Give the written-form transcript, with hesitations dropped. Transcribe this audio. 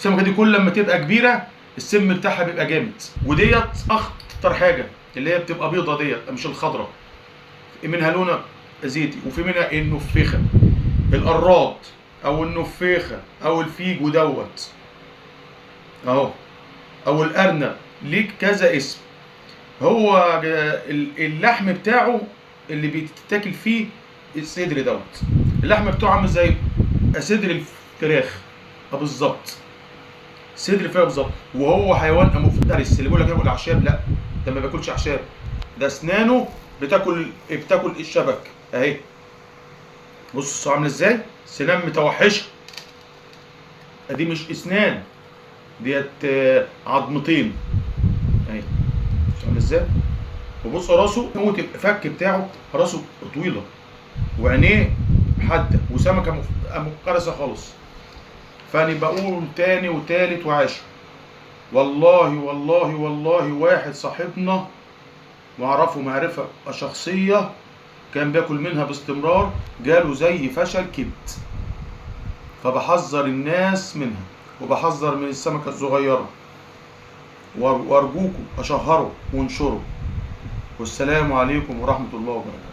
السمكة دي كل لما تبقى كبيرة السم بتاعها بيبقى جامد. وديت اخطر حاجة اللي هي بتبقى بيضة ديت، مش الخضرة، منها لون زيتي، وفي منها النفيخه، القراط او النفيخه او الفيجو دوت اهو، او الارنب، ليك كذا اسم. هو اللحم بتاعه اللي بيتاكل فيه الصدر دوت، اللحم بتاعه عامل زي صدر الفراخ بالظبط، صدر الفراخ بالظبط. وهو حيوان مفترس. اللي بيقول لك ياكل اعشاب، لا ده ما بياكلش اعشاب، ده اسنانه بتاكل الشبك اهي. بص عامل ازاي، سنان متوحشه، دي مش اسنان، ديت عظمتين اهي. عامل ازاي. وبص راسه، موت الفك بتاعه، راسه طويلة وعينيه حادة، وسمكه مفترسة خالص. فانا بقول تاني وتالت وعاشر، والله والله والله واحد صاحبنا واعرفه معرفة شخصية كان بياكل منها باستمرار، جاله زي فشل كبد. فبحذر الناس منها، وبحذر من السمكة الصغيرة، وارجوكم اشهروا وانشروا. والسلام عليكم ورحمة الله وبركاته.